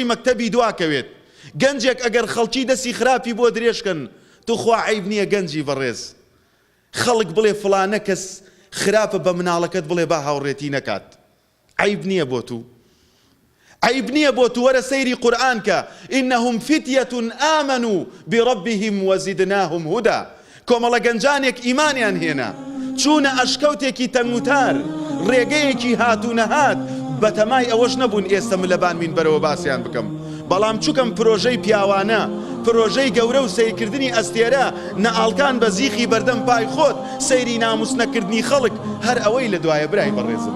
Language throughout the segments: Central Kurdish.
مەکتەبی دواکەوێت گەنجێک ئەگەر خەڵکی دەسی خراپی بۆ درێژ کەن توخوا عەیب نیە گەنجی بەڕێز خەڵک بڵێ فڵانە کەس خراپە بە مناڵەکەت بڵێ با هاوڕێتی نەکات عەیب نیە بۆ تو عەیب نیە بۆ تو وەرە سەیری قورئان کە انهم فتیە آمنوا بربهم وزدناهم هدی کۆمەڵە گەنجانێک ئیمانیان هێنا، چوونە ئەشکەوتێکی تەنگوتار، ڕێگەیەکی هات و نەهات، بەتەمای ئەوەش نەبوون ئێستە من لە بان مینبەرەوە باسیان بکەم، بەڵام چوکەم پرۆژەی پیاوانە، پرۆژەی گەورە و سەیرکردنی ئەستێرە، نەئاڵکان بە زیخی بەردەم پای خۆت، سەیری ناموس نەکردنی خەڵک، هەر ئەوەی لە دوایە برای بەڕێزم.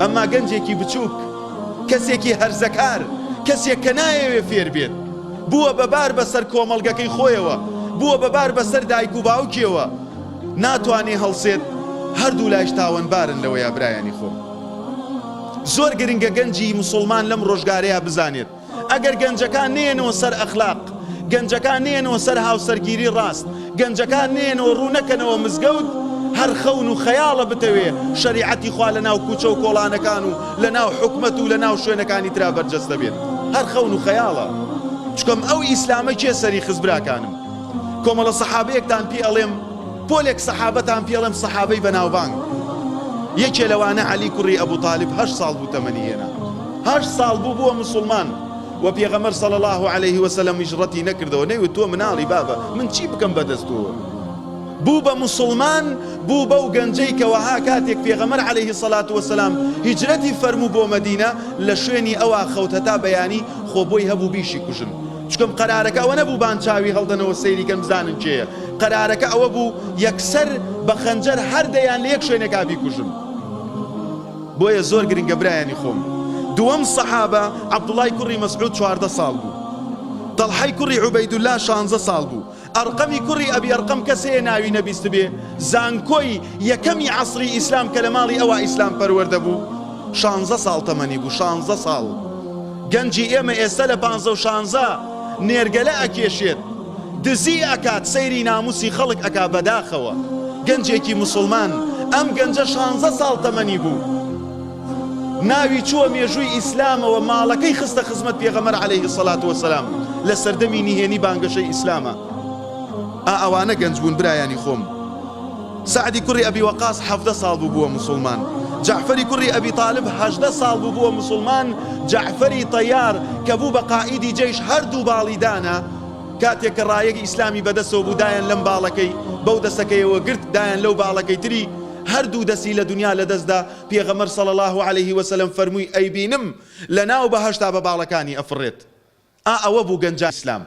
ئەمما گەنجێکی بچووک، کەسێکی هەرزەکار، کەسێک کە نایەوێ فێر بێت، بووە بە بار بەسەر کۆمەڵگەکەی خۆیەوە، بووە بە بار بەسەر دایک و باوکیەوە، ناتوانێ هەڵسێت، هەردوولایش تاوەنبارن لەوەیا برایانی خۆم. زۆر گرنگە گەنجی موسوڵمان لەم ڕۆژگارەیا بزانێت ئەگەر گەنجەکان نەیەنەوە سەر ئەخلاق، گەنجەکان نەیەنەوە سەر هاوسەرگیری ڕاست، گەنجەکان نەیەنەوە ڕوو نەکەنەوە مزگەوت، هەر خەون و خەیاڵە بتەوێ شەریعەتی خوا لە ناو کوچە و کۆڵانەکان و لە ناو حکومەت و لە ناو شوێنەکانی ترا بەرجەستە بێت هەر خەون و خەیاڵە چکم ئەو ئیسلامە کێ سەری خست براکانم کۆمەڵە سەحابەیەکتان پێ ئەڵێم پۆلێک سەحابەتان پێ ئەڵێم سەحابەی بەناوبانگ یەکێ لەوانە عەلی کوڕی ئەبو تالیب هەشت ساڵ بوو تەمەنی هێنا هەشت ساڵ بوو بووە موسوڵمان وە پێغەمبەر صلی اللە علیه وسلم یش ڕەتی نەکردەوە نەیوت تۆ مناڵی بابە من چی بکەم بەدەست تۆوە بوو بە موسوڵمان بوو بەو گەنجەی کە وەها کاتێک پێغەمبەر علیه الصلوة والسلام هیجرەتی فەرموو بۆ مەدینە لە شوێنی ئەوا خەوت هەتا بەیانی خۆ بۆی هەبوو بیشی کوژن چکم قەرارەکە ئەوە نەبوو بان چاوی هەڵدەنەوە سەیری کەن بزانن کێیە قەرارەکە ئەوە بوو یەکسەر بە خەنجەر هەر دەیان لە یەک شوێنێکا بیکوژن. بۆیە زۆر گرنگە برایانی خۆم. دووەم سەحابە عەبدوڵای کوڕی مەسعود 14 ساڵ بوو. تەڵحەی کوڕی عوبەیدولا شانزە ساڵ بوو. ئەرقەمی کوڕی ئەبی ئەرقەم کەس هەیە ناوی نەبیستبێ زانکۆی یەکەمی عەسری ئیسلام کە لە ماڵی ئەوا ئیسلام پەروەردە بوو شانزە ساڵ تەمەنی بوو شانزە ساڵ گەنجی ئێمە ئێستا لە پانزە و شانزە نێرگەلە ئەکێشێت دزی ئەکات سەیری ناموسی خەڵک ئەکا بەداخەوە گەنجێکی موسڵمان ئەم گەنجە شانزە ساڵ تەمەنی بوو ناوی چووە مێژووی ئیسلامەوە ماڵەکەی خستە خزمەت پێغەمبەر علیه الصلاة والسلام لە سەردەمی نهێنی بانگەشەی ئیسلامە ئا ئەوانە گەنج بوون برایانی خۆم سەعدی کوڕی ئەبی وەقاس 17 ساڵ بوو بووە موسڵمان جەعفەری کوڕی ئەبی تالب 18 ساڵ بوو بووە موسڵمان جەعفەری تەیار کە بوو بە قائیدی جەیش هەردوو باڵی دانا کاتێک کە ڕایەی ئیسلامی بەدەستەوە بوو دایان لەم باڵەکەی بەو دەسەکەیەوە گرت دایان لەو باڵەکەی تری هەردوو دەسی لە دونیا لەدەست دا پێغەمبەر صلی اللە علیه وسلم فەرمووی ئەیبینم لەناو بەهەشتا بە باڵەکانی ئەفڕێت ئا ئەوە بوو گەنجانی ئیسلام.